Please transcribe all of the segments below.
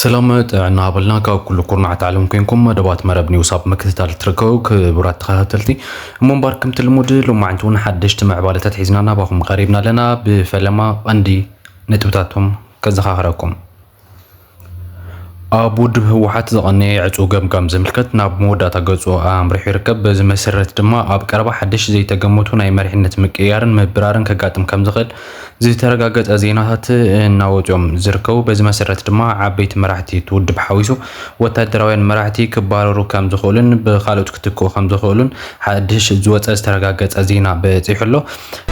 ሰላም ጥዕና ሃበልና። ካብ ኩሉ ኩርናዓት ዓለም ኮይንኩም መደባት መረብ ኒውስ ኣብ ምክትታል ትርከቡ ክቡራት ተኸታተልቲ፣ እሞ እምበር ከምቲ ልሙድ ሎማዕንቲ እውን ሓደሽቲ ምዕባለታት ሒዝና ናባኹም ቀሪብና ኣለና። ብፈለማ ቀንዲ ነጥብታቶም ከዘኻኽረኩም። ኣብ ውድብ ህወሓት ዝቐነየ ዕጹው ገምጋም ዝምልከት ናብ መወዳእታ ገጹ ኣምሪሑ ይርከብ። በዚ መሰረት ድማ ኣብ ቀረባ ሓደሽቲ ዘይተገመቱ ናይ መሪሕነት ምቅይያርን ምብራርን ከጋጥም ከም ዝኽእል ዝተረጋገጸ ዜናታት እናወጹ እዮም ዝርከቡ። በዚ መሰረት ድማ ዓበይቲ መራሕቲ እቲ ውድብ ሓዊሱ ወታደራውያን መራሕቲ ክባረሩ ከም ዝኽእሉን ብኻልኦት ክትክኡ ከም ዝኽእሉን ሓድሽ ዝወጸ ዝተረጋገጸ ዜና በጺሑ ኣሎ።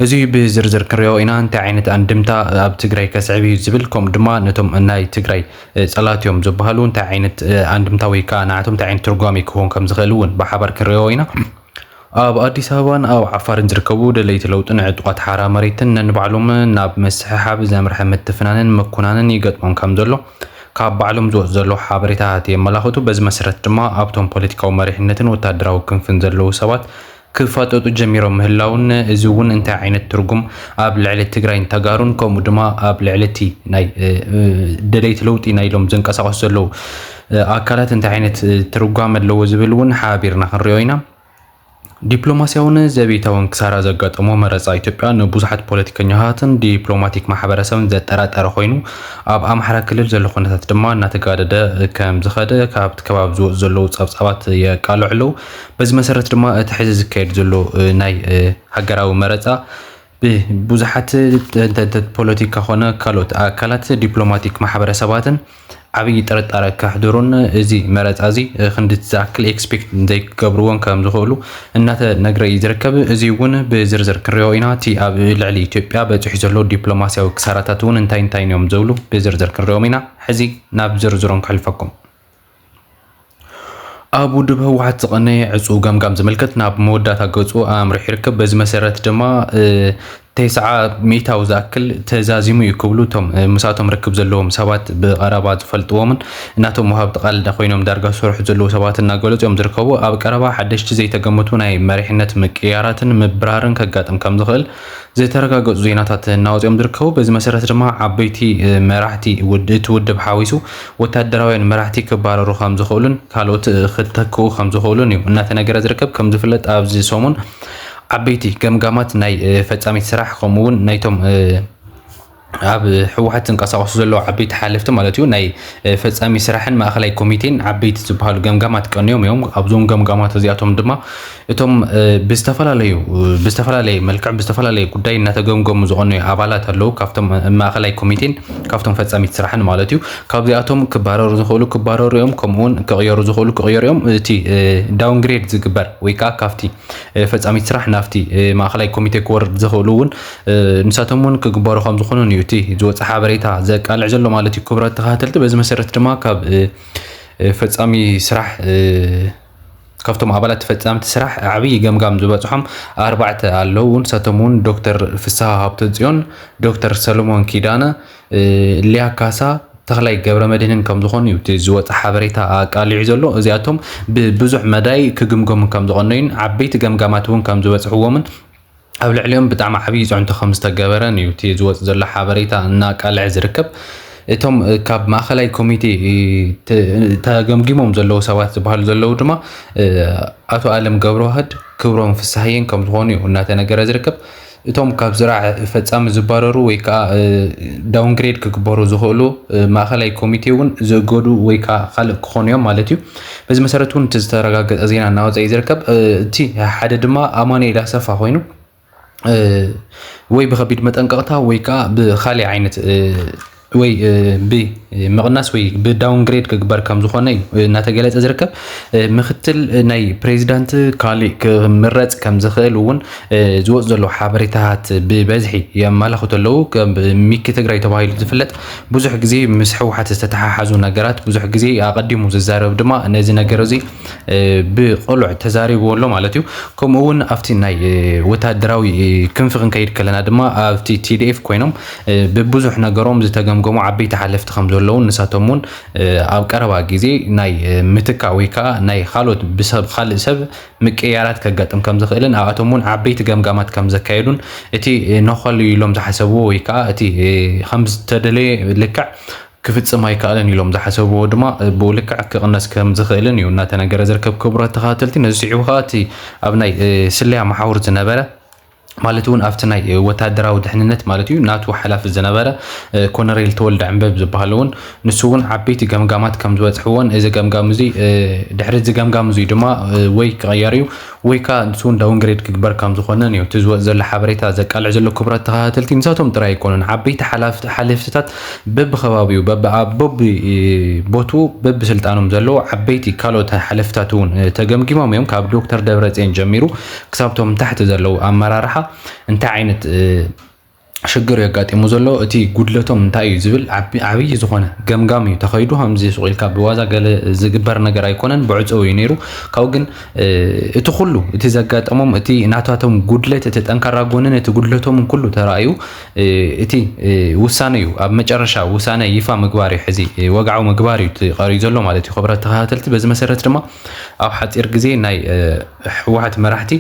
እዚ ብዝርዝር ክንሪኦ ኢና። እንታይ ዓይነት ኣንድምታ ኣብ ትግራይ ከስዕብ እዩ ዝብል፣ ከምኡ ድማ ነቶም ናይ ትግራይ ጸላት እዮም ዝበሃሉ እንታይ ዓይነት ኣንድምታ ወይ ከዓ ንዓቶም እንታይ ዓይነት ትርጓሜ ክኸውን ከም ዝኽእል እውን ብሓባር ክንሪኦ ኢና። ኣብ ኣዲስ ኣበባን ኣብ ዓፋርን ዝርከቡ ደለይቲ ለውጥን ዕጡቓት ሓራ መሬትን ነንባዕሎም ናብ ምስሕሓብ ዘምርሐ ምትፍናንን ምኩናንን ይገጥሞም ከም ዘሎ ካብ ባዕሎም ዝወጽእ ዘሎ ሓበሬታታት የመላኽቱ። በዚ መሰረት ድማ ኣብቶም ፖለቲካዊ መሪሕነትን ወታደራዊ ክንፍን ዘለዉ ሰባት ክፋጠጡ ጀሚሮም ምህላውን፣ እዚ እውን እንታይ ዓይነት ትርጉም ኣብ ልዕሊ ትግራይን ተጋሩን ከምኡ ድማ ኣብ ልዕሊ እቲ ናይ ደለይቲ ለውጢ ናይ ኢሎም ዝንቀሳቐሱ ዘለዉ ኣካላት እንታይ ዓይነት ትርጓም ኣለዎ ዝብል እውን ሓቢርና ክንሪኦ ኢና። ዲፕሎማሲያውን ዘቤታውን ክሳራ ዘጋጠሞ መረፃ ኢትዮጵያ ንብዙሓት ፖለቲከኛታትን ዲፕሎማቲክ ማሕበረሰብን ዘጠራጠረ ኮይኑ፣ ኣብ ኣምሓራ ክልል ዘሎ ኩነታት ድማ እናተጋደደ ከም ዝኸደ ካብቲ ከባቢ ዝወፁ ዘለዉ ፀብፃባት የቃልዑ ኣለዉ። በዚ መሰረት ድማ እቲ ሕዚ ዝካየድ ዘሎ ናይ ሃገራዊ መረፃ ብብዙሓት ፖለቲካ ኮነ ካልኦት ኣካላት ዲፕሎማቲክ ማሕበረሰባትን ዓብዪ ጥርጣረ ከሕድሩን እዚ መረፃ እዚ ክንድቲ ዝኣክል ኤክስፔክት ዘይክገብርዎን ከም ዝኽእሉ እናተነግረ እዩ ዝርከብ። እዚ እውን ብዝርዝር ክንሪኦ ኢና። እቲ ኣብ ልዕሊ ኢትዮጵያ በፂሑ ዘሎ ዲፕሎማሲያዊ ክሳራታት እውን እንታይ እንታይ እዮም ዝብሉ ብዝርዝር ክንሪኦም ኢና። ሕዚ ናብ ዝርዝሮም ክሕልፈኩም። ኣብ ውድብ ህወሓት ዝቐነየ ዕፁ ገምጋም ዝምልከት ናብ መወዳእታ ገፁ ኣምሪሑ ይርከብ። በዚ መሰረት ድማ ተስዓ ሚእታዊ ዝኣክል ተዛዚሙ እዩ ክብሉ እቶም ምሳቶም ርክብ ዘለዎም ሰባት ብቐረባ ዝፈልጥዎምን እናቶም ወሃብቲ ቃል ኮይኖም ዳርጋ ዝሰርሑ ዘለዉ ሰባት እናገለፁ እዮም ዝርከቡ። ኣብ ቀረባ ሓደሽቲ ዘይተገመቱ ናይ መሪሕነት ምቅያራትን ምብራርን ከጋጥም ከም ዝኽእል ዝተረጋገፁ ዜናታት እናወፅኦም ዝርከቡ። በዚ መሰረት ድማ ዓበይቲ መራሕቲ እቲ ውድብ ሓዊሱ ወታደራውያን መራሕቲ ክባረሩ ከም ዝኽእሉን ካልኦት ክተክኡ ከም ዝኽእሉን እዩ እናተነገረ ዝርከብ። ከም ዝፍለጥ ኣብዚ ሰሙን ዓበይቲ ገምጋማት ናይ ፈጻሚት ስራሕ ከምኡ እውን ናይቶም ኣብ ህወሓት ዝንቀሳቐሱ ዘለዉ ዓበይቲ ሓለፍቲ ማለት እዩ ናይ ፈጻሚ ስራሕን ማእኸላይ ኮሚቴን ዓበይቲ ዝበሃሉ ገምጋማት ቀንዮም እዮም። ኣብዞም ገምጋማት እዚኣቶም ድማ እቶም ብዝተፈላለዩ ብዝተፈላለየ መልክዕ ብዝተፈላለየ ጉዳይ እናተገምገሙ ዝቐነዩ ኣባላት ኣለዉ። ካብቶም ማእኸላይ ኮሚቴን ካብቶም ፈጻሚት ስራሕን ማለት እዩ። ካብዚኣቶም ክባረሩ ዝኽእሉ ክባረሩ እዮም፣ ከምኡውን ክቕየሩ ዝኽእሉ ክቕየሩ እዮም። እቲ ዳውንግሬድ ዝግበር ወይ ከዓ ካብቲ ፈጻሚት ስራሕ ናብቲ ማእኸላይ ኮሚቴ ክወርድ ዝኽእሉ እውን ንሳቶም እውን ክግበሩ ከም ዝኾኑን እዩ እቲ ዝወፀ ሓበሬታ ዘቃልዕ ዘሎ ማለት እዩ። ክቡራት ተኸታተልቲ፣ በዚ መሰረት ድማ ካብ ፈጻሚ ስራሕ ካብቶም ኣባላት ፈጻምቲ ስራሕ ዓብዪ ገምጋም ዝበፅሖም ኣርባዕተ ኣለዉ። ንሳቶም እውን ዶክተር ፍስሃ ሃብተፅዮን፣ ዶክተር ሰሎሞን ኪዳነ፣ ሊያ ካሳ፣ ተኽላይ ገብረ መድህንን ከም ዝኾኑ እዩ እቲ ዝወፀ ሓበሬታ ኣቃሊዑ ዘሎ። እዚኣቶም ብብዙሕ መዳይ ክግምገሙ ከም ዝቐነዩን ዓበይቲ ገምጋማት እውን ከም ዝበፅሕዎምን ኣብ ልዕሊኦም ብጣዕሚ ዓብዪ ፅዕንቶ ከም ዝተገበረን እዩ እቲ ዝወፅ ዘሎ ሓበሬታ እናቃልዐ ዝርከብ። እቶም ካብ ማእኸላይ ኮሚቴ ተገምጊሞም ዘለዉ ሰባት ዝበሃሉ ዘለዉ ድማ ኣቶ ኣለም ገብረዋህድ፣ ክብሮም ፍስሃየን ከም ዝኾኑ እዩ እናተነገረ ዝርከብ። እቶም ካብ ስራሕ ፈጻሚ ዝባረሩ ወይ ከዓ ዳውንግሬድ ክግበሩ ዝኽእሉ ማእኸላይ ኮሚቴ እውን ዝእገዱ ወይ ከዓ ካልእ ክኾኑ እዮም ማለት እዩ። በዚ መሰረት እውን እቲ ዝተረጋገፀ ዜና እናወፀ እዩ ዝርከብ። እቲ ሓደ ድማ ኣማኑኤል ኣሰፋ ኮይኑ ወይ ብኸቢድ መጠንቀቕታ ወይ ከዓ ብኻሊእ ዓይነት ወይ ብምቕናስ ወይ ብዳውንግሬድ ክግበር ከም ዝኾነ እዩ እናተገለጸ ዝርከብ። ምክትል ናይ ፕሬዚዳንት ካሊእ ክምረፅ ከም ዝኽእል እውን ዝወፅ ዘሎ ሓበሬታታት ብበዝሒ የመላኽቱ ኣለዉ። ከም ሚኪ ትግራይ ተባሂሉ ዝፍለጥ ብዙሕ ግዜ ምስ ህወሓት ዝተተሓሓዙ ነገራት ብዙሕ ግዜ ኣቐዲሙ ዝዛረብ ድማ ነዚ ነገር እዚ ብቕሉዕ ተዛሪብዎ ኣሎ ማለት እዩ። ከምኡ እውን ኣብቲ ናይ ወታደራዊ ክንፊ ክንከይድ ከለና ድማ ኣብቲ ቲ ዲ ኤፍ ኮይኖም ብብዙሕ ነገሮም ዝተገምገሙ ዓበይቲ ሓለፍቲ ከም ዘለዉ ንሳቶም እውን ኣብ ቀረባ ግዜ ናይ ምትካእ ወይ ከዓ ናይ ካልኦት ብሰብ ካልእ ሰብ ምቅያራት ከጋጥም ከም ዝኽእልን ኣብኣቶም እውን ዓበይቲ ገምጋማት ከም ዘካየዱን እቲ ነኸሉ ኢሎም ዝሓሰብዎ ወይ ከዓ እቲ ከም ዝተደለየ ልክዕ ክፍጽም ኣይከኣለን ኢሎም ዝሓሰብዎ ድማ ብኡ ልክዕ ክቕነስ ከም ዝኽእልን እዩ እናተነገረ ዝርከብ። ክቡራት ተኸታተልቲ፣ ነዚ ስዒቡ ከኣ እቲ ኣብ ናይ ስለያ መሓውር ዝነበረ ማለት እውን ኣብቲ ናይ ወታደራዊ ድሕንነት ማለት እዩ ናቱ ሓላፊ ዝነበረ ኮነሬል ተወልደ ዕንበብ ዝበሃል እውን ንሱ እውን ዓበይቲ ገምጋማት ከም ዝበፅሕዎን እዚ ገምጋም እዚ ድሕሪ እዚ ገምጋም እዚ ድማ ወይ ክቐየር እዩ ወይ ከዓ ንሱ እውን ዳውንግሬድ ክግበር ከም ዝኾነን እዩ እቲ ዝወፅ ዘሎ ሓበሬታ ዘቃልዕ ዘሎ። ክቡራት ተኸታተልቲ፣ ንሳቶም ጥራይ ኣይኮኑን፣ ዓበይቲ ሓላፍትታት በብከባቢኡ በብቦቱ በብስልጣኖም ዘለዉ ዓበይቲ ካልኦት ሓለፍታት እውን ተገምጊሞም እዮም። ካብ ዶክተር ደብረፅዮን ጀሚሩ ክሳብቶም ታሕቲ ዘለዉ ኣመራርሓ እንታይ ዓይነት ሽግር የጋጢሙ ዘሎ፣ እቲ ጉድለቶም እንታይ እዩ ዝብል ዓብዪ ዝኾነ ገምጋም እዩ ተኸይዱ። ከምዚ ሱቕ ኢልካ ብዋዛ ገለ ዝግበር ነገር ኣይኮነን፣ ብዕፅው እዩ ነይሩ። ካብኡ ግን እቲ ኩሉ እቲ ዘጋጠሞም እቲ ናታቶም ጉድለት፣ እቲ ጠንካራ ጎንን እቲ ጉድለቶምን ኩሉ ተራእዩ እቲ ውሳነ እዩ ኣብ መጨረሻ ውሳነ ይፋ ምግባር እዩ፣ ሕዚ ወግዓዊ ምግባር እዩ ቀርዩ ዘሎ ማለት እዩ። ክቡራት ተኸታተልቲ፣ በዚ መሰረት ድማ ኣብ ሓፂር ግዜ ናይ ህወሓት መራሕቲ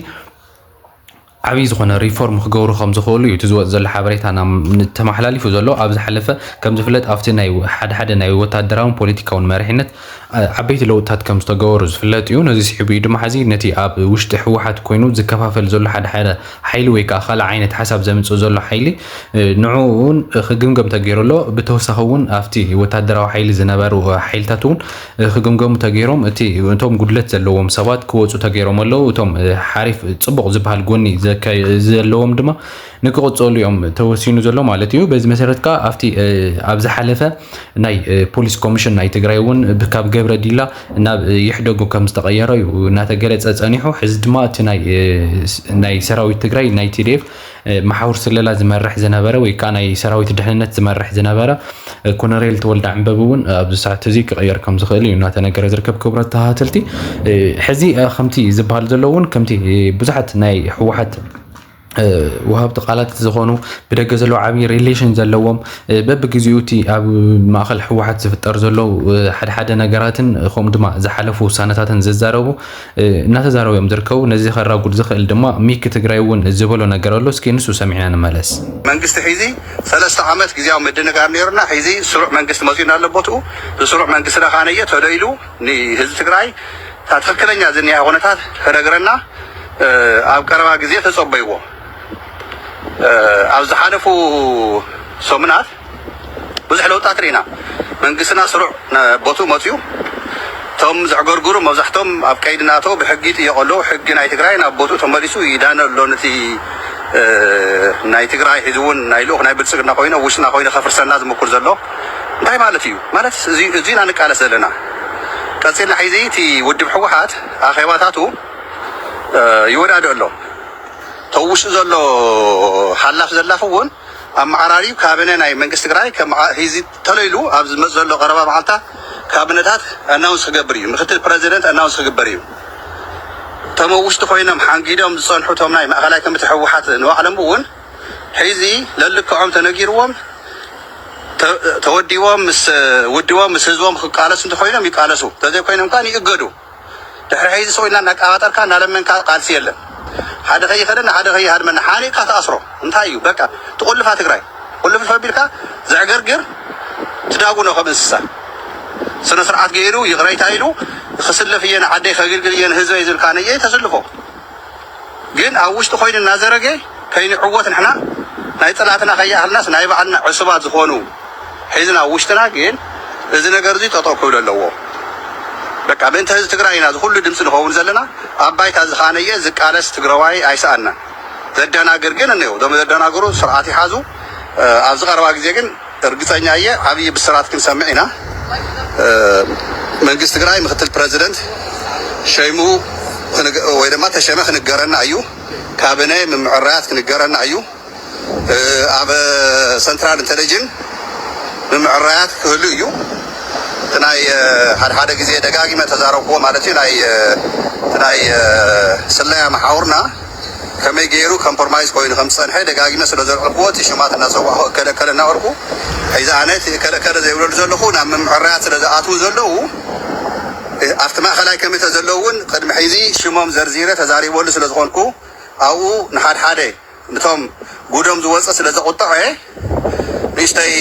ዓብዪ ዝኾነ ሪፎርም ክገብሩ ከም ዝኽእሉ እዩ እቲ ዝወፅ ዘሎ ሓበሬታ ተመሓላሊፉ ዘሎ። ኣብ ዝሓለፈ ከም ዝፍለጥ ኣብቲ ናይ ሓደ ሓደ ናይ ወታደራውን ፖለቲካውን መሪሕነት ዓበይቲ ለውጥታት ከም ዝተገበሩ ዝፍለጥ እዩ። ነዚ ስዒቡ እዩ ድማ ሕዚ ነቲ ኣብ ውሽጢ ህወሓት ኮይኑ ዝከፋፈል ዘሎ ሓደ ሓደ ሓይሊ ወይ ከዓ ካልእ ዓይነት ሓሳብ ዘምፅእ ዘሎ ሓይሊ ንዕኡ እውን ክግምገም ተገይሩ ኣሎ። ብተወሳኺ እውን ኣብቲ ወታደራዊ ሓይሊ ዝነበሩ ሓይልታት እውን ክግምገሙ ተገይሮም እቲ እቶም ጉድለት ዘለዎም ሰባት ክወፁ ተገይሮም ኣለዉ። እቶም ሓሪፍ ፅቡቕ ዝበሃል ጎኒ ዘለዎም ድማ ንክቕፀሉ እዮም ተወሲኑ ዘሎ ማለት እዩ። በዚ መሰረት ከዓ ኣብቲ ኣብ ዝሓለፈ ናይ ፖሊስ ኮሚሽን ናይ ትግራይ እውን ካብ ገብረ ዲላ ናብ ይሕደጎ ከም ዝተቐየረ እዩ እናተገለፀ ፀኒሑ። ሕዚ ድማ እቲ ናይ ሰራዊት ትግራይ ናይ ቲዲኤፍ መሓውር ስለላ ዝመርሕ ዝነበረ ወይ ከዓ ናይ ሰራዊት ድሕንነት ዝመርሕ ዝነበረ ኮነሬል ተወልደ ዕንበቢ እውን ኣብዚ ሰዓት እዚ ክቕየር ከም ዝኽእል እዩ እናተነገረ ዝርከብ። ክቡራት ተኸታተልቲ፣ ሕዚ ከምቲ ዝበሃል ዘሎ እውን ከምቲ ብዙሓት ናይ ህወሓት ወሃብቲ ቃላት ዝኾኑ ብደገ ዘለዉ ዓብዪ ሪሌሽን ዘለዎም በብግዜኡ እቲ ኣብ ማእኸል ህወሓት ዝፍጠር ዘለዉ ሓደ ሓደ ነገራትን ከምኡ ድማ ዝሓለፉ ውሳነታትን ዝዛረቡ እናተዛረቡ እዮም ዝርከቡ። ነዚ ከራጉድ ዝኽእል ድማ ሚኪ ትግራይ እውን ዝበሎ ነገር ኣሎ። እስኪ ንሱ ሰሚዕና ንመለስ። መንግስቲ ሒዚ ሰለስተ ዓመት ግዜያዊ ምድንጋር ነይሩና፣ ሒዚ ስሩዕ መንግስቲ መፂኡና ኣሎ ቦትኡ። ስሩዕ መንግስትና ካነየ ተደይሉ ንህዝቢ ትግራይ እታ ትኽክለኛ ዝኒሃ ኩነታት ክነግረና ኣብ ቀረባ ግዜ ተጸበይዎ። ኣብ ዝሓለፉ ሰሙናት ብዙሕ ለውጣት ርኢና። መንግስትና ስሩዕ ቦትኡ መፅዩ። እቶም ዘዕገርግሩ መብዛሕቶም ኣብ ቀይዲ እናተው ብሕጊ ይጥየቁ ኣለዉ። ሕጊ ናይ ትግራይ ናብ ቦትኡ ተመሊሱ ይዳነ ኣሎ። ነቲ ናይ ትግራይ ሕዚ እውን ናይ ልኡኽ ናይ ብልፅግና ኮይኑ ውሽና ኮይኑ ከፍርሰና ዝምኩር ዘሎ እንታይ ማለት እዩ? ማለት እዚ ኢና ንቃለስ ዘለና። ቀፂልና ሕዚ እቲ ውድብ ህወሓት ኣኼባታቱ ይወዳደ ኣሎ። ተውሽጡ ዘሎ ሓላፍ ዘላፍ እውን ኣመዓራርዩ ካቢነ ናይ መንግስቲ ትግራይ ከም ዓ- ሂዚ ተለይሉ ኣብ ዝመፅ ዘሎ ቀረባ መዓልታት ካቢነታት ኣናውንስ ክገብር እዩ። ምክትል ፕረዚደንት ኣናውንስ ክግበር እዩ። እቶም ኣብ ውሽጢ ኮይኖም ሓንጊዶም ዝፀንሑ እቶም ናይ ማእኸላይ ኮሚቴ ህወሓት ንባዕሎም እውን ሕዚ ለልክዖም ተነጊርዎም ተ- ተወዲቦም ምስ ውድቦም ምስ ህዝቦም ክቃለሱ እንተኮይኖም ይቃለሱ፣ ተዘይኮይኖም ከዓ ይእገዱ። ድሕሪ ሕዚ ሰው ኢልና እናቃባጠርካ እናለመንካ ቃልሲ የለን። ሓደ ከይኸደና ሓደ ከይሃድመና ሓኒቕካ ትኣስሮ እንታይ እዩ? በቃ ትቁልፋ ትግራይ ቁልፍ ፈቢልካ ዘዕገርግር ትዳጉኖ ከም እንስሳ ስነ ስርዓት ገይሩ ይቕረይታ ኢሉ ክስለፍ እየ ንዓደይ ከግልግል እየ ንህዝበይ ዝብልካ ነየ ተስልፎ ግን ኣብ ውሽጢ ኮይኑ እናዘረገ ከይንዕወት ንሕና ናይ ጠላትና ከይኣኽልናስ ናይ ባዕልና ዕሱባት ዝኾኑ ሒዝና ኣብ ውሽጥና ግን እዚ ነገር እዚ ጠጠው ክብል ኣለዎ። በቃ ምእንቲ ህዝቢ ትግራይ ኢና እዚ ኩሉ ድምፂ ንኸውን ዘለና። ኣብ ባይታ ዝኻነየ ዝቃለስ ትግራዋይ ኣይሰኣናን። ዘደናግር ግን እነው እዞም ዘደናግሩ ስርዓት ይሓዙ። ኣብዚ ቀረባ ግዜ ግን እርግፀኛ እየ ዓብዪ ብስራት ክንሰምዕ ኢና። መንግስቲ ትግራይ ምክትል ፕረዚደንት ሸይሙ ወይ ድማ ተሸመ ክንገረና እዩ። ካቢነ ምምዕራያት ክንገረና እዩ። ኣብ ሰንትራል ኢንተለጅን ምምዕራያት ክህሉ እዩ። እቲ ናይ ሓደ ሓደ ግዜ ደጋጊመ ተዛረብክዎ ማለት እዩ። ናይ እቲ ናይ ስለያ መሓውርና ከመይ ገይሩ ኮምፕሮማይዝ ኮይኑ ከም ዝፀንሐ ደጋጊመ ስለ ዘልዕልክዎ እቲ ሽማት እናፀዋዕኩ እከለከለ እናበልኩ ሕዚ ኣነ እቲ እከለከለ ዘይብለሉ ዘለኹ ናብ ምምዕራያት ስለ ዝኣትዉ ዘለዉ ኣብቲ ማእኸላይ ኮሚተ ዘለዉ እውን ቅድሚ ሕዚ ሽሞም ዘርዚረ ተዛሪበሉ ስለ ዝኾንኩ ኣብኡ ንሓድሓደ ነቶም ጉዶም ዝወፀ ስለ ዘቑጠዐ ንእሽተይ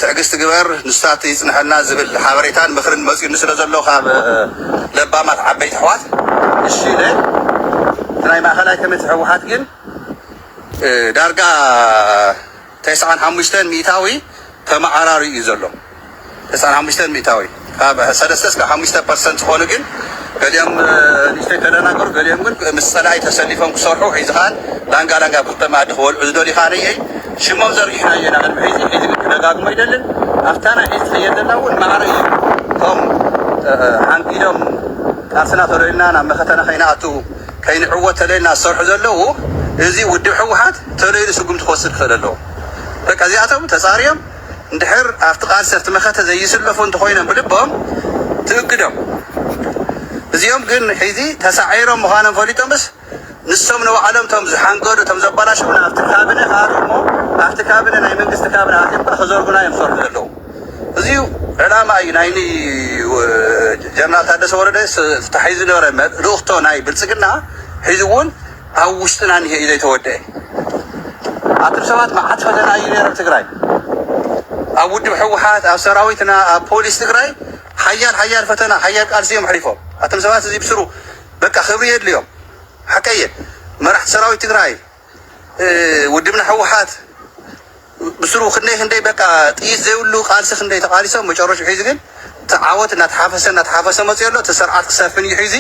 ትዕግስቲ ግበር፣ ንሳት ይጽንሐልና ዝብል ሓበሬታን ምኽርን መጺኡኒ ስለ ዘሎ ካብ ለባማት ዓበይቲ ኣሕዋት፣ እሺ ኢለ። እቲ ናይ ማእኸላይ ኮሚቴ ህወሓት ግን ዳርጋ ተስዓን ሓሙሽተን ሚእታዊ ተመዓራርዩ እዩ ዘሎ። ተስዓን ሓሙሽተን ሚእታዊ፣ ካብ ሰለስተ እስካብ ሓሙሽተ ፐርሰንት ዝኾኑ ግን ገሊኦም ንእሽተይ ተደናገሩ፣ ገሊኦም ግን ምስ ጸላኢ ተሰሊፎም ክሰርሑ፣ ሒዚ ከኣ ላንጋ ላንጋ ኣብ ክልተ መኣዲ ክበልዑ ዝደልዩ ከኣ ነየይ ሽሞም ዘርጊሕናዮ ኢና። ቅድሚ ሕዚ፣ ሕዚ ግን ክደጋግሞ ኣይደልን። ኣብታ ናይ ሕዚ ትኸየድ ዘላ እውን ማዕረ እዩ። እቶም ሓንኪዶም ቃልስና ተለዩልና ናብ መኸተና ከይንኣቱ፣ ከይንዕወት ተለዩልና ዝሰርሑ ዘለዉ፣ እዚ ውድብ ህወሓት ተለይሉ ስጉምቲ ክወስድ ክኽእል ኣለዎ። በቃ እዚኣቶም ተጻርዮም እንድሕር ኣብቲ ቃልሲ ኣብቲ መኸተ ዘይስለፉ እንተኾይኖም ብልቦም ትእግዶም። እዚኦም ግን ሕዚ ተሳዒሮም ምዃኖም ፈሊጦምስ ንሶም ንባዕሎም እቶም ዝሓንገዱ እቶም ዘባላሽውና ኣብቲ ካቢነ ክኣትዉ እሞ ኣብቲ ካቢነ ናይ መንግስቲ ካቢነ ኣትዮም ከዓ ክዘርጉና እዮም ዝሰርሑ ዘለዉ። እዚ ዕላማ እዩ ናይኒ ጀነራል ታደሰ ወረደ ተታሒዙ ዝነበረ ልእኽቶ ናይ ብልፅግና ሒዙ እውን ኣብ ውሽጥና እኒሀ እዩ ዘይተወደአ። ኣቱም ሰባት መዓት ፈተና እዩ ነይረ ኣብ ትግራይ፣ ኣብ ውድብ ህወሓት፣ ኣብ ሰራዊትና፣ ኣብ ፖሊስ ትግራይ ሓያል ሓያል ፈተና ሓያል ቃልሲ እዮም ኣሕሊፎም። ኣቱም ሰባት እዚ ብስሩ በቃ ክብሪ የድልዮም። ሓቀየ መራሕቲ ሰራዊት ትግራይ ውድብና ህወሓት ብስሩ ክንደይ ክንደይ በቃ ጥይት ዘይብሉ ቃልሲ ክንደይ ተቃሊሶም መጨረሹ ሒዚ ግን እቲ ዓወት እናተሓፈሰ እናተሓፈሰ መፅኡ ኣሎ። እቲ ስርዓት ክሰፍን እዩ ሒዚ።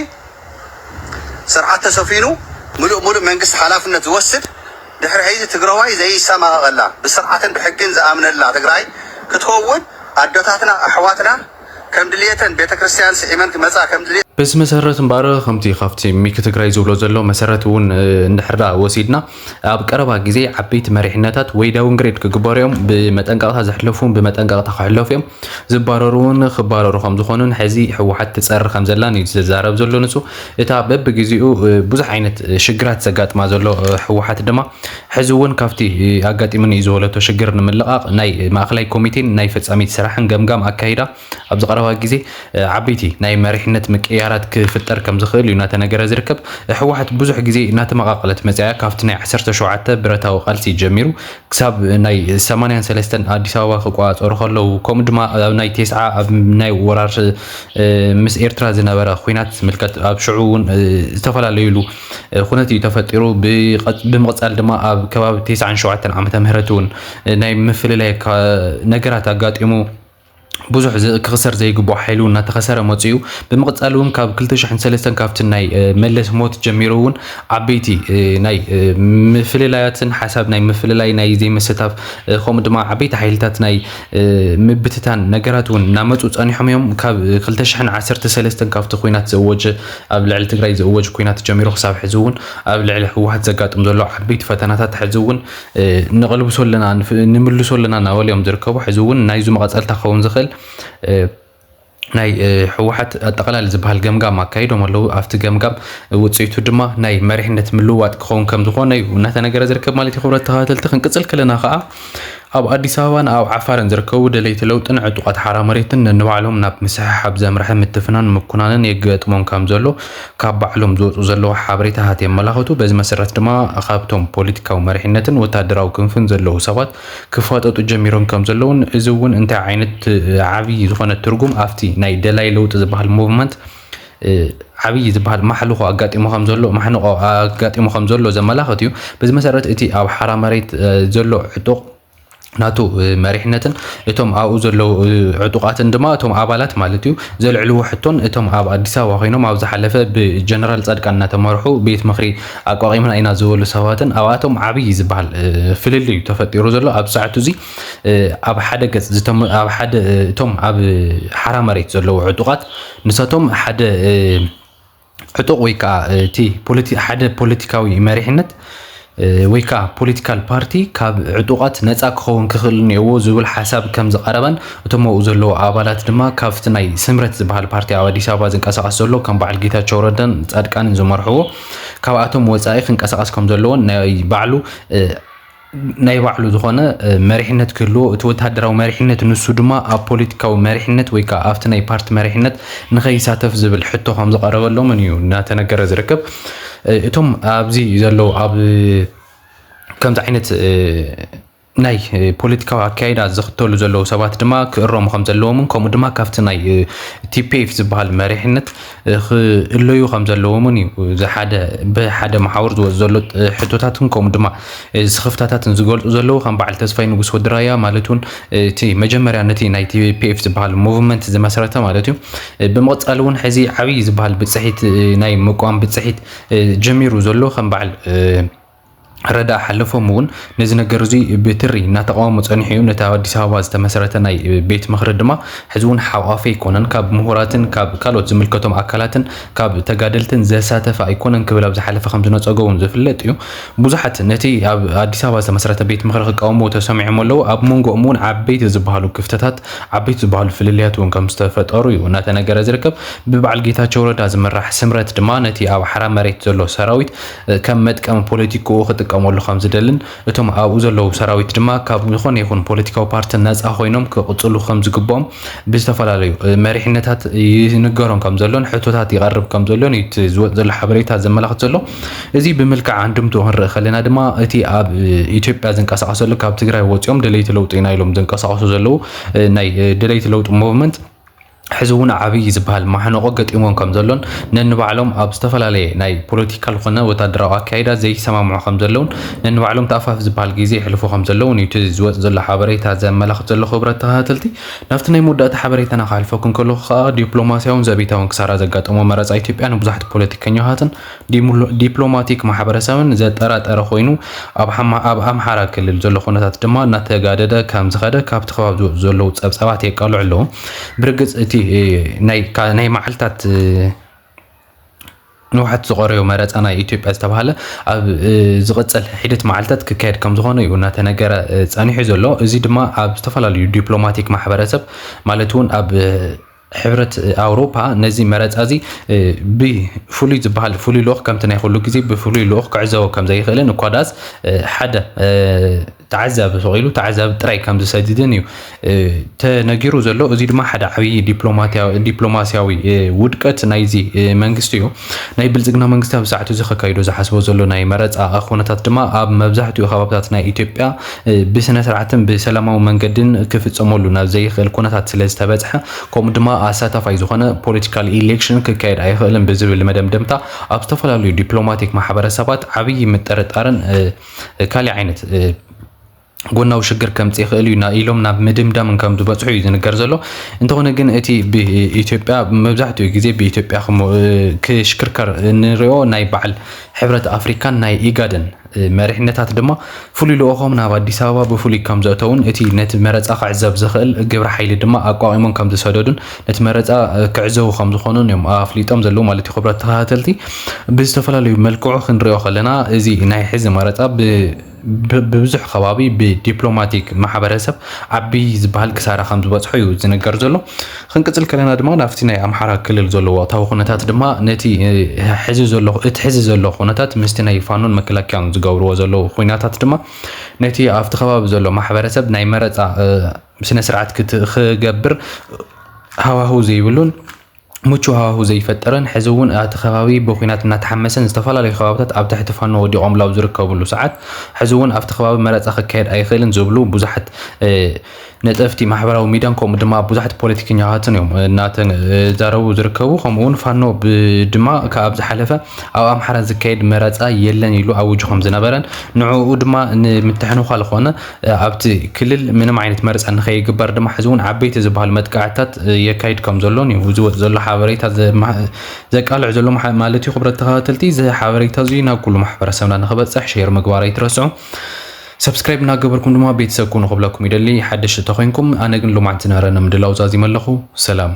ስርዓት ተሰፊኑ ምሉእ ምሉእ መንግስቲ ሓላፍነት ዝወስድ ድሕሪ ሒዚ ትግራዋይ ዘይሰማቐቐላ ብስርዓትን ብሕግን ዝኣምነላ ትግራይ ክትኸውን ኣዶታትና ኣሕዋትና ከም ድልየተን ቤተክርስትያን ስዒመን ክመፃ ከም ድልየት በዚ መሰረት እምበኣር ከምቲ ካብቲ ሚኪ ትግራይ ዝብሎ ዘሎ መሰረት እውን እንድሕር ደኣ ወሲድና ኣብ ቀረባ ግዜ ዓበይቲ መሪሕነታት ወይ ዳውንግሬድ ክግበሩ እዮም። ብመጠንቀቕታ ዝሕለፉ እውን ብመጠንቀቕታ ክሕለፉ እዮም። ዝባረሩ እውን ክባረሩ ከምዝኾኑን ሕዚ ህወሓት ትፀሪ ከምዘላን እዩ ዝዛረብ ዘሎ ንሱ። እታ በብግዜኡ ብዙሕ ዓይነት ሽግራት ዘጋጥማ ዘሎ ህወሓት ድማ ሕዚ እውን ካብቲ ኣጋጢሙኒ እዩ ዝበለቶ ሽግር ንምልቓቕ ናይ ማእኸላይ ኮሚቴን ናይ ፈፃሚት ስራሕን ገምጋም ኣካይዳ ኣብዚ ቀረባ ግዜ ዓበይቲ ናይ መሪሕነት ምቅይያራት ክፍጠር ከምዝኽእል እዩ እናተነገረ ዝርከብ። ህወሓት ብዙሕ ግዜ እናተመቓቐለት መፅያ ካብቲ ናይ ዓሰርተ ሸውዓተ ብረታዊ ቃልሲ ጀሚሩ ክሳብ ናይ ሰማንያን ሰለስተን ኣዲስ ኣበባ ክቆፃፀሩ ከለዉ ከምኡ ድማ ኣብ ናይ ቴስዓ ኣብ ናይ ወራር ምስ ኤርትራ ዝነበረ ኲናት ዝምልከት ኣብ ሽዑ እውን ዝተፈላለዩሉ ኩነት እዩ ተፈጢሩ። ብምቕፃል ድማ ኣብ ከባቢ ተስዓን ሸውዓተን ዓመተ ምህረት እውን ናይ ምፍልላይ ነገራት ኣጋጢሙ ብዙሕ ክኽሰር ዘይግብኦ ሓይሊ እውን እናተኸሰረ መፂኡ። ብምቕፃል እውን ካብ ክልተ ሽሕን ሰለስተን ካብቲ ናይ መለስ ሞት ጀሚሩ እውን ዓበይቲ ናይ ምፍልላያትን ሓሳብ ናይ ምፍልላይ ናይ ዘይምስታፍ ከምኡ ድማ ዓበይቲ ሓይልታት ናይ ምብትታን ነገራት እውን እናመፁ ፀኒሖም እዮም። ካብ ክልተ ሽሕን ዓሰርተ ሰለስተን ካብቲ ኲናት ዘወጀ ኣብ ልዕሊ ትግራይ ዘወጀ ኲናት ጀሚሩ ክሳብ ሕዚ እውን ኣብ ልዕሊ ህወሓት ዘጋጥም ዘሎ ዓበይቲ ፈተናታት ሕዚ እውን ንቐልብሶ ኣለና ንምልሶ ኣለና እናበሉ እዮም ዝርከቡ። ሕዚ እውን ናይዚ መቐፀልታ ክኸውን ዝኽእል ናይ ህወሓት ኣጠቓላሊ ዝበሃል ገምጋም ኣካይዶም ኣለዉ። ኣብቲ ገምጋም ውፅኢቱ ድማ ናይ መሪሕነት ምልውዋጥ ክኸውን ከም ዝኾነ እዩ እናተነገረ ዝርከብ ማለት እዩ። ክብረት ተኸታተልቲ ክንቅፅል ከለና ከዓ ኣብ ኣዲስ ኣበባን ኣብ ዓፋርን ዝርከቡ ደለይቲ ለውጥን ዕጡቓት ሓራ መሬትን ነንባዕሎም ናብ ምስሕሓብ ዘምርሐ ምትፍናን ምኩናንን የጋጥሞም ከም ዘሎ ካብ ባዕሎም ዝወፁ ዘለዉ ሓበሬታታት የመላኽቱ። በዚ መሰረት ድማ ካብቶም ፖለቲካዊ መሪሕነትን ወታደራዊ ክንፍን ዘለዉ ሰባት ክፋጠጡ ጀሚሮም ከም ዘለውን እዚ እውን እንታይ ዓይነት ዓብዪ ዝኾነ ትርጉም ኣብቲ ናይ ደላይ ለውጢ ዝበሃል movement ዓብዪ ዝበሃል ማሕልኾ ኣጋጢሞ ከም ዘሎ ማሕንቆ ኣጋጢሞ ከም ዘሎ ዘመላኽት እዩ። በዚ መሰረት እቲ ኣብ ሓራ መሬት ዘሎ ዕጡቕ ናቱ መሪሕነትን እቶም ኣብኡ ዘለዉ ዕጡቓትን ድማ እቶም ኣባላት ማለት እዩ ዘልዕልዎ ሕቶን እቶም ኣብ ኣዲስ ኣበባ ኮይኖም ኣብ ዝሓለፈ ብጀነራል ፃድቃን እናተመርሑ ቤት ምኽሪ ኣቋቒምና ኢና ዝበሉ ሰባትን ኣብኣቶም ዓብዪ ዝበሃል ፍልልይ እዩ ተፈጢሩ ዘሎ። ኣብ ሰዓቱ እዚ ኣብ ሓደ ገፅ እቶም ኣብ ሓራ መሬት ዘለዉ ዕጡቓት ንሳቶም ሓደ ዕጡቕ ወይ ከዓ እቲ ሓደ ፖለቲካዊ መሪሕነት ወይ ከዓ ፖለቲካል ፓርቲ ካብ ዕጡቓት ነፃ ክኸውን ክኽእል እኒኦዎ ዝብል ሓሳብ ከም ዝቐረበን እቶም ኣብኡ ዘለዉ ኣባላት ድማ ካብቲ ናይ ስምረት ዝበሃል ፓርቲ ኣብ ኣዲስ ኣበባ ዝንቀሳቐስ ዘሎ ከም በዓል ጌታቸው ረዳን ፃድቃንን ዝመርሕዎ ካብኣቶም ወፃኢ ክንቀሳቐስ ከም ዘለዎን ናይ ባዕሉ ናይ ባዕሉ ዝኾነ መሪሕነት ክህልዎ እቲ ወታደራዊ መሪሕነት ንሱ ድማ ኣብ ፖለቲካዊ መሪሕነት ወይ ከዓ ኣብቲ ናይ ፓርቲ መሪሕነት ንኸይሳተፍ ዝብል ሕቶ ከም ዝቐረበሎምን እዩ እናተነገረ ዝርከብ። እቶም ኣብዚ ዘለዉ ኣብ ከምዚ ዓይነት ናይ ፖለቲካዊ ኣካይዳ ዝኽተሉ ዘለዉ ሰባት ድማ ክእረሙ ከም ዘለዎምን ከምኡ ድማ ካብቲ ናይ ቲፒኤፍ ዝበሃል መሪሕነት ክእለዩ ከም ዘለዎምን እዩ። ሓደ ብሓደ መሓውር ዝወፅ ዘሎ ሕቶታትን ከምኡ ድማ ስኽፍታታትን ዝገልፁ ዘለዉ ከም በዓል ተስፋይ ንጉስ ወድራያ ማለት እውን እቲ መጀመርያ ነቲ ናይ ቲፒኤፍ ዝበሃል ሙቭመንት ዝመሰረተ ማለት እዩ። ብምቕፃል እውን ሕዚ ዓብዪ ዝበሃል ብፅሒት ናይ ምቋም ብፅሒት ጀሚሩ ዘሎ ከም በዓል ረዳ ሓለፎም እውን ነዚ ነገር እዚ ብትሪ እናተቃወሙ ፀኒሑ እዩ። ነቲ ኣብ ኣዲስ ኣበባ ዝተመሰረተ ናይ ቤት ምኽሪ ድማ ሕዚ እውን ሓቋፊ ኣይኮነን፣ ካብ ምሁራትን ካብ ካልኦት ዝምልከቶም ኣካላትን ካብ ተጋደልትን ዘሳተፈ ኣይኮነን ክብል ኣብ ዝሓለፈ ከም ዝነፀጎ እውን ዝፍለጥ እዩ። ብዙሓት ነቲ ኣብ ኣዲስ ኣበባ ዝተመሰረተ ቤት ምኽሪ ክቃወሙ ተሰሚዖም ኣለዉ። ኣብ መንጎኦም እውን ዓበይቲ ዝበሃሉ ክፍተታት፣ ዓበይቲ ዝበሃሉ ፍልልያት እውን ከም ዝተፈጠሩ እዩ እናተነገረ ዝርከብ። ብበዓል ጌታቸው ረዳ ዝምራሕ ስምረት ድማ ነቲ ኣብ ሓራ መሬት ዘሎ ሰራዊት ከም መጥቀሚ ፖለቲክኡ ክጥቀመሉ ከም ዝደልን እቶም ኣብኡ ዘለዉ ሰራዊት ድማ ካብ ዝኾነ ይኹን ፖለቲካዊ ፓርቲ ነፃ ኮይኖም ክቕፅሉ ከም ዝግብኦም ብዝተፈላለዩ መሪሕነታት ይንገሮም ከም ዘሎን ሕቶታት ይቐርብ ከም ዘሎን እዩ እቲ ዝወፅ ዘሎ ሓበሬታ ዘመላኽት ዘሎ። እዚ ብምልክዕ ኣንድምቱ ክንርኢ ከለና ድማ እቲ ኣብ ኢትዮጵያ ዝንቀሳቐሰሉ ካብ ትግራይ ወፂኦም ደለይቲ ለውጢ ኢና ኢሎም ዝንቀሳቐሱ ዘለዉ ናይ ደለይቲ ለውጢ ሞቭመንት ሕዚ እውን ዓብዪ ዝበሃል ማሕነቆ ገጢሞም ከም ዘሎን ነንባዕሎም ኣብ ዝተፈላለየ ናይ ፖለቲካል ኮነ ወታደራዊ ኣካይዳ ዘይሰማምዑ ከም ዘለውን ነንባዕሎም ተኣፋፍ ዝበሃል ግዜ የሕልፉ ከም ዘለውን እዩ እቲ ዝወፅ ዘሎ ሓበሬታ ዘመላኽት ዘሎ። ክቡራት ተኸታተልቲ፣ ናብቲ ናይ መወዳእታ ሓበሬታና ክሓልፈኩም ከለኹ ከዓ ዲፕሎማሲያውን ዘቤታውን ክሳራ ዘጋጠሞ መረፃ ኢትዮጵያ ንብዙሓት ፖለቲከኛታትን ዲፕሎማቲክ ማሕበረሰብን ዘጠራጠረ ኮይኑ ኣብ ኣምሓራ ክልል ዘሎ ኩነታት ድማ እናተጋደደ ከም ዝኸደ ካብቲ ከባቢ ዝወፁ ዘለዉ ፀብፀባት የቃልዑ ኣለዉ። ብርግፅ እቲ ናይ መዓልታት ንውሓት ዝቆረዮ መረፃ ናይ ኢትዮጵያ ዝተባሃለ ኣብ ዝቕፅል ሒደት መዓልታት ክካየድ ከም ዝኾነ እዩ እናተነገረ ፀኒሑ ዘሎ። እዚ ድማ ኣብ ዝተፈላለዩ ዲፕሎማቲክ ማሕበረሰብ ማለት እውን ኣብ ሕብረት ኣውሮፓ ነዚ መረፃ እዚ ብፍሉይ ዝበሃል ፍሉይ ልኡኽ ከምቲ ናይ ኩሉ ግዜ ብፍሉይ ልኡኽ ክዕዘቦ ከም ዘይኽእልን እኳ ዳስ ሓደ ተዓዛቢ ተኺሉ ተዓዛቢ ጥራይ ከም ዝሰድድን እዩ ተነጊሩ ዘሎ። እዚ ድማ ሓደ ዓብዪ ዲፕሎማሲያዊ ውድቀት ናይዚ መንግስቲ እዩ። ናይ ብልፅግና መንግስቲ ኣብ ሰዓቱ እዚ ከካይዶ ዝሓስቦ ዘሎ ናይ መረፃ ኩነታት ድማ ኣብ መብዛሕትኡ ከባብታት ናይ ኢትዮጵያ ብስነ ስርዓትን ብሰላማዊ መንገድን ክፍፀመሉ ናብ ዘይኽእል ኩነታት ስለ ዝተበፅሐ ከምኡ ድማ ኣሳታፋይ ዝኾነ ፖለቲካል ኢሌክሽን ክካየድ ኣይኽእልን ብዝብል መደምደምታ ኣብ ዝተፈላለዩ ዲፕሎማቲክ ማሕበረሰባት ዓብዪ ምጥርጣርን ካሊእ ዓይነት ጎናዊ ሽግር ከምፅእ ይኽእል እዩ ኢሎም ናብ ምድምዳምን ከም ዝበፅሑ እዩ ዝንገር ዘሎ። እንተኾነ ግን እቲ ብኢትዮጵያ መብዛሕትኡ ግዜ ብኢትዮጵያ ክሽክርከር እንሪኦ ናይ በዓል ሕብረት ኣፍሪካን ናይ ኢጋድን መሪሕነታት ድማ ፍሉይ ልኡኾም ናብ ኣዲስ ኣበባ ብፍሉይ ከም ዘእተውን እቲ ነቲ መረፃ ክዕዘብ ዝኽእል ግብረ ሓይሊ ድማ ኣቋቒሞም ከም ዝሰደዱን ነቲ መረፃ ክዕዘቡ ከም ዝኾኑን እዮም ኣፍሊጦም ዘለዉ ማለት እዩ። ክቡራት ተኸታተልቲ፣ ብዝተፈላለዩ መልክዑ ክንሪኦ ከለና እዚ ናይ ሕዚ መረፃ ብብዙሕ ከባቢ ብዲፕሎማቲክ ማሕበረሰብ ዓብዪ ዝበሃል ክሳራ ከም ዝበፅሖ እዩ ዝንገር ዘሎ። ክንቅፅል ከለና ድማ ናብቲ ናይ ኣምሓራ ክልል ዘሎ ወቕታዊ ኩነታት ድማ ነቲ ሕዚ ዘሎ እቲ ሕዚ ዘሎ ኩነታት ምስቲ ናይ ፋኖን መከላከያን ዝገብርዎ ዘለዉ ኩናታት ድማ ነቲ ኣብቲ ከባቢ ዘሎ ማሕበረሰብ ናይ መረፃ ስነ ስርዓት ክገብር ሃዋህው ዘይብሉን ምቹ ሃዋህው ዘይፈጠረን ሕዚ እውን እቲ ከባቢ ብኩናት እናተሓመሰን ዝተፈላለዩ ከባብታት ኣብ ትሕቲ ፋኖ ወዲቖምሉ ኣብ ዝርከብሉ ሰዓት ሕዚ እውን ኣብቲ ከባቢ መረፃ ክካየድ ኣይኽእልን ዝብሉ ብዙሓት ነጠፍቲ ማሕበራዊ ሚድያን ከምኡ ድማ ብዙሓት ፖለቲከኛታትን እዮም እናተዛረቡ ዝርከቡ። ከምኡ እውን ፋኖ ድማ ካብ ዝሓለፈ ኣብ ኣምሓራ ዝካየድ መረፃ የለን ኢሉ ኣውጁ ከም ዝነበረን ንዕኡ ድማ ንምትሕንኳል ኮነ ኣብቲ ክልል ምንም ዓይነት መረፃ ንኸይግበር ድማ ሕዚ እውን ዓበይቲ ዝበሃል መጥቃዕታት የካይድ ከም ዘሎን እዩ ዝወፅ ዘሎ ሓበሬታ ዘቃልዕ ዘሎ ማለት እዩ። ክቡራት ተኸታተልቲ፣ እዚ ሓበሬታ እዚ ናብ ኩሉ ማሕበረሰብና ንኽበፅሕ ሼር ምግባር ኣይትረስዑ። ሰብስክራይብ እናገበርኩም ድማ ቤተሰብ ኩኑ ክብለኩም ይደሊ። ሓደሽ እንተኾይንኩም፣ ኣነ ግን ሎማዕንቲ ዝነበረኒ ምድላው ዛዚመ ኣለኹ። ሰላም።